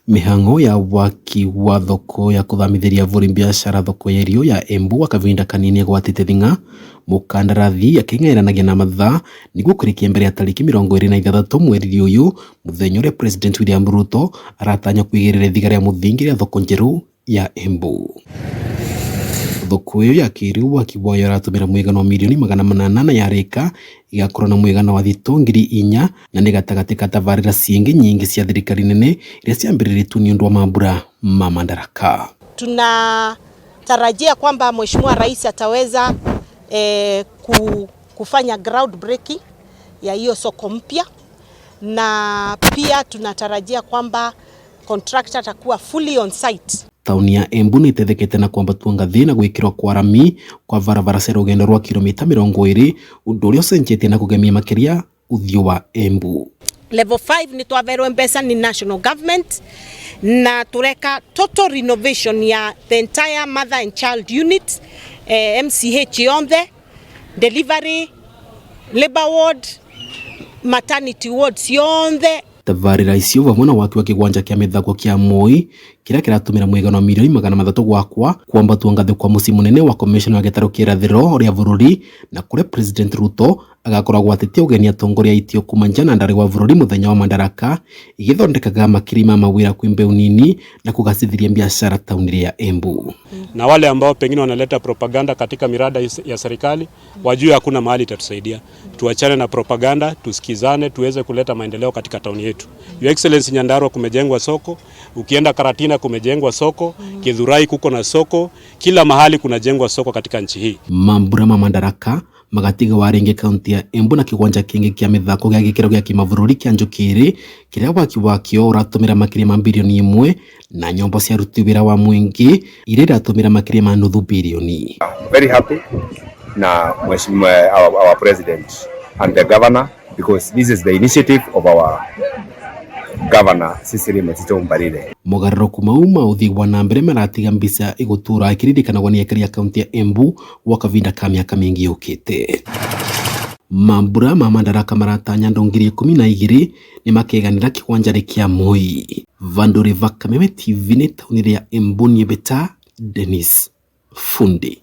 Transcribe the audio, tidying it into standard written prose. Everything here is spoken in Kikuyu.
Mĩhang'o ya waki wa thoko ya kũthamithĩria ahũri biacara thoko ya irio ya Embu gwa kahinda kanini ĩgwatĩte thing'a, mũkandarathi akĩng'aĩranagia na mathaa nĩguo kũrĩkia mbere ya tarĩki 26 mweri ũyũ, mũthenya ũrĩa President William Ruto aratanya kũigĩrĩra ithiga rĩa mũthingi rĩa thoko njerũ ya Embu. Thoko ĩyo ya kĩrĩu waki wayo ũratũmĩra mũigana wa mirioni 800 na yarĩka ĩgakorwo na mũigana wa thitoo 4,000 na nĩ gatagatĩ ka tabarĩra ciĩngĩ nyingĩ cia thirikari nene iria ciambĩrĩrĩtwo nĩ ũndũ wa mambura ma Madaraka. Tunatarajia kwamba Mheshimiwa Rais ataweza kufanya ground breaking ya hiyo soko mpya, na pia tunatarajia kwamba contractor atakuwa fully on site. Tauni ya Embu nĩ ĩtethekete na kwambatwo ngathĩ na gwĩkĩrwo kwa rami kwa barabara cia rũgendo rwa kilomita 20, ũndũ ũrĩa ũcenjetie na kũgemia makĩria ũthiũ wa Embu. Level 5 nĩ twaverwo mbeca nĩ national government na tureka total renovation ya the entire mother and child unit, MCH yonthe, delivery, labor ward, maternity wards yonthe. Tabarĩra icio vamwe na waki wa kĩwanja kĩa mĩthako kĩa Moi kĩrĩa kĩratũmĩra mũigana wa mirioni 300 gwakwa, kwambatwo ngathĩ kwa mũciĩ mũnene wa commission wa gĩtarũ kĩa irathĩro rĩa bũrũri na kũrĩa President Ruto agakorwo agwatĩtie ũgeni atongoria aitio kuma nja na ndarĩ wa bũrũri mũthenya wa Madaraka, igĩthondekaga makiri ma mawĩra kwĩ mbeũ nini na kũgacĩthiria biacara tauni ya Embu. Na wale ambao pengine wanaleta propaganda katika mirada ya serikali wajue hakuna mahali itatusaidia. Tuachane na propaganda, tusikizane, tuweze kuleta maendeleo katika tauni yetu. Your Excellency, Nyandarua kumejengwa soko, ukienda Karatina kumejengwa soko, Githurai kuko na soko, kila mahali kunajengwa soko katika nchi hii. Mambura ma Madaraka magatiga warĩngĩ kaunti ya Embu na kĩwanja kĩngĩ kĩa mĩthako gĩa gĩkĩro gĩa kĩmabũrũri kĩa Njũkĩrĩ kĩrĩa waki wakĩo ũratũmĩra makĩria ma 1 birioni na nyombo cia aruti wĩra wa mũingĩ iria iratũmĩra makĩria ma 0.5 birioni. Very happy na Mheshimiwa our president and the governor, because this is the initiative of our governor, Cecily Matiso Mbarire. Mogarũrũku mau ma ũthii wa na mbere maratiga mbica ĩgũtũra ĩkĩririkanagwo nĩ aikari a kaunti ya Embu gwa kahinda ka mĩaka mĩingĩ yũkĩte. Mambura ma Madaraka maratanya andũ 12,000 nĩmakeganĩra kĩwanja-inĩ kĩa Moi. Vandũ va Kameme TV nĩ taũni ya Embu, Niebeta Dennis Fundi.